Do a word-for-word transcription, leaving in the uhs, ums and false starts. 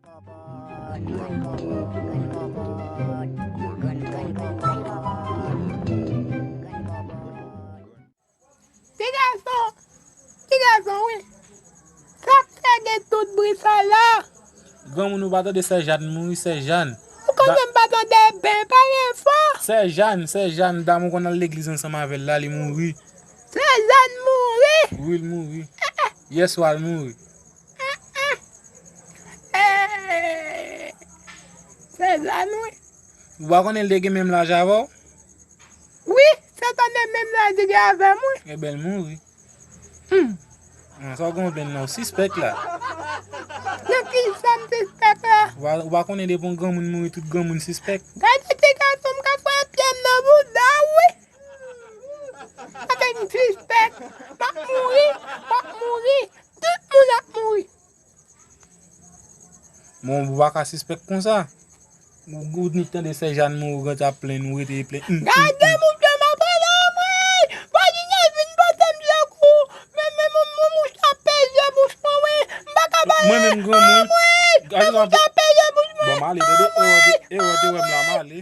Ti gason, ti gason, wi. Sa k fè gen tout bri sa la? Granmoun, ou pa tande Sè Jàn mouri, Sè Jàn. Ou konnen m pa tande byen, pale fò. Sè Jàn, Sè Jàn, dam ou konn al legliz ansanm avè l la, li mouri. Sè Jàn mouri? Wi, l mouri. Yèswa, l mouri. Eh, Sè Jàn, wi. Ou pa konnen l te gen menm laj avè w? Wi, se tande menm laj li gen avè m, wi. Ebyen, l mouri. Hmm. Ah, sa w gen w benn nan, w sispèk la. Nan ki sa m sispèk la? Ou pa, ou pa konnen depi yon granmoun mouri, tout granmoun sispèk? Gade ti gason m ka fwape pye m nan bouda w, wi. Sa fè m sispèk. M ap mouri, m ap mouri. Tout moun ap mouri. Bon, ou pa ka sispèk konsa. Ou, ou ni tande Sè Jàn mouri, ou gentan ap plenn, ou rete plenn. Hum, hum, gade hum. Mouche m ap pale, anmwey! Vòjinèz vin pote m sekou. Men, men, men, men mouche ap peze bouch mwen, wi. M pa ka pale. Mwen menm granmoun. Anmwey! Men mouche ap peze bouch mwen. Bon, m ale, tande. E wè, e wè, e wè m la, m ale.